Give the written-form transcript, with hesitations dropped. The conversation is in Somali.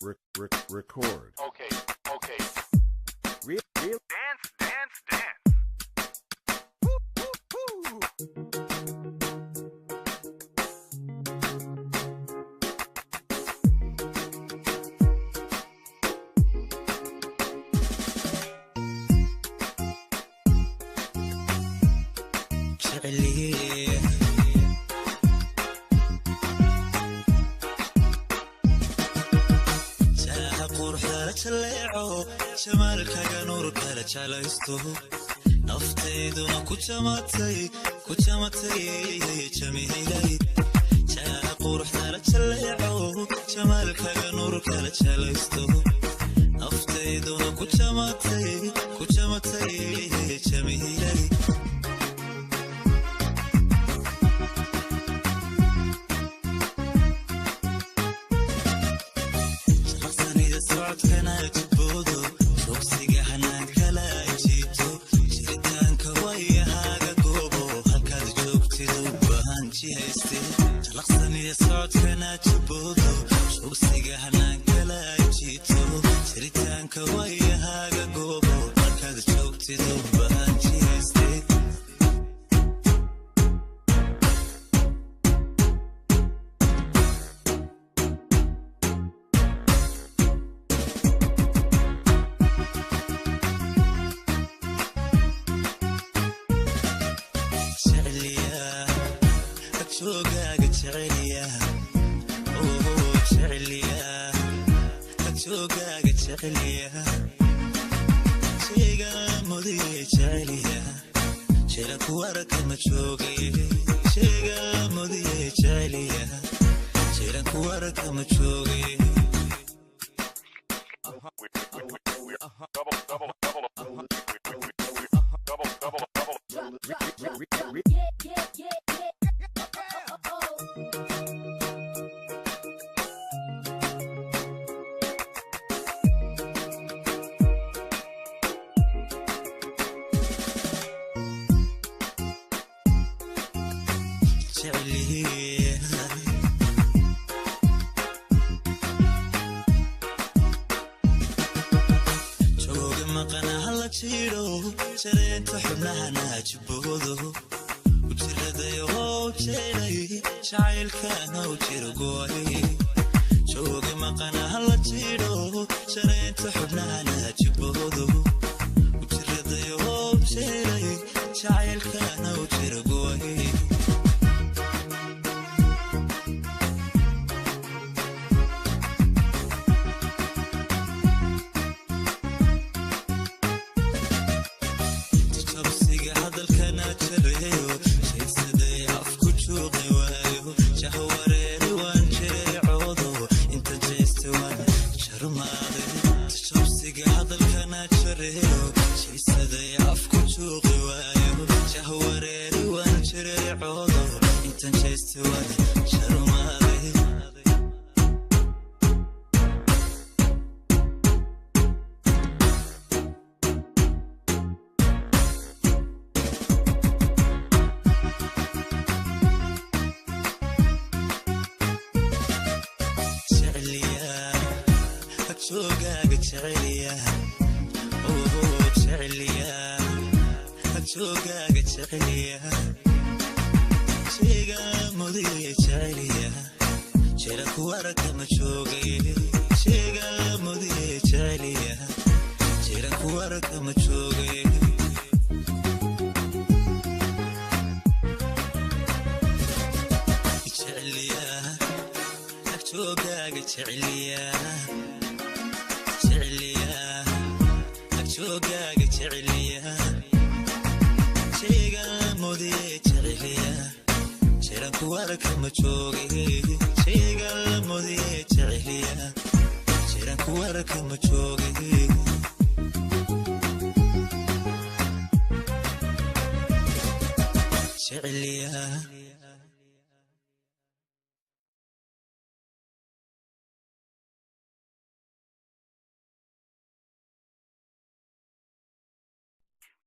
Record. Okay, okay. Real, real. Dance, dance, dance. Woo, woo, woo. Jamaalkaga nuur kala jeclaysto naftayduna ku jamatay ku jamatay jamiilay jaa quruxdala jaleeco jamaalkaga nuur kala jeclaysto naftayduna ku jamatay ku jamatay jamiilay. Shaqsanida socodkana jiboodo joogsiga hanaankala jiito jiritaanka wayahaaga goobo halkaad joogtido bahanji hayste. Jalaqsanida socodkana jiboodo joogsiga hanaankala jiito jiritaanka wayahaaga goobo halkaad joogtido bahanji hayste. Jeceliyaa agjoogaaga, jeceliyaa oo jeceliyaa agjoogaaga, jeceliyaa shayga mudiye, jeceliyaa jela ku arka ma joogay, shayga mudiye, jeceliyaa jela ku arka ma joogay. Double, double, double, double, double, double. Re, Yeah, yeah, yeah, yeah. Oh. Jeceliyaa jooga maqana hala jiidho jareenta xubnahana jiboodo ujiradayo how jeelay jacaylkana u jiro gooy. Jooga maqana hala jiidho jareenta xubnahana jiboodo ujiradayo how jeelay jacaylkana u jiro gooy. Jabsiga hadalkana jareeyo sheegsaday afku juuqi waayo jahwareeri waan jireecoodo inta jeeste waan jarmaaday. Jabsiga hadalkana jareeyo sheegsaday afku juuqi waayo jahwareeri waan jireecoodo intan jeeste waan jarmaaday. Jeceliyaa agjoogaaga, jeceliyaa oo jeceliyaa agjoogaaga, jeceliyaa shayga mudiye, jeceliyaa jela ku arka ma joogay, shayga mudiye, jeceliyaa jela ku arka ma joogay. Jeceliyaa agjoogaaga, jeceliyaa, jeceliyaa agjoogaaga, jeceliyaa shayga mudiye, jeceliyaa jiran ku arka ma joogay, shayga mudiye, jeceliyaa jiran ku arka ma joogay. Jeceliyaa